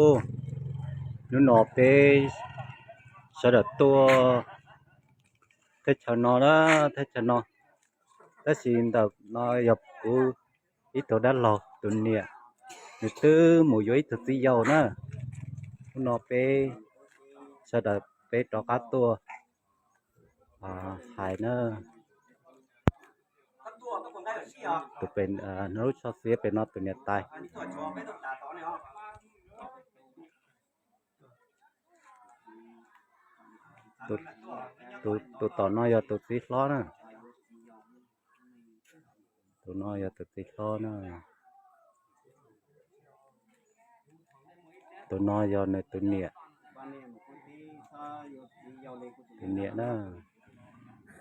Ub, hnub no peb sawv daws tuaj teb chaws no na, teb chaws no, tab sis ntawm no yog kuv ib tug dab laug tus niam, nws twb mus yuav ib tug txiv yau na. Hnub no peb sawv daws peb rov qab tuaj hais na. Tus pem, lub tsho xiav pem no tus niam tais. Tus tom no yog tus txiv hlob na. Tus no yog tus txiv hlob na. Tus no yog nws tus niam. Tus niam na.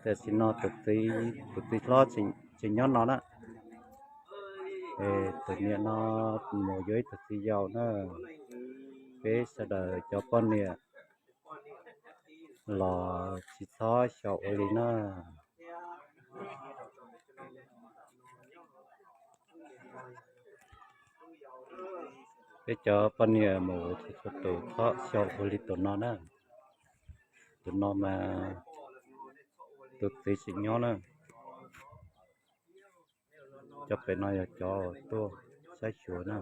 Tam sim no tus txiv hlob tsis nyob no na. Tus niam no mus yuav ib tug txiv yau na. Peb sawv daws cov poj niam los tsis txhob xyaum ua li na. Peb cov poj niam mus tsis txhua tus txhob xyaum ua li tus no na. Tus no mas tus txiv tsis nyob na. Cov pem no yog cov tuaj saib xyuas na.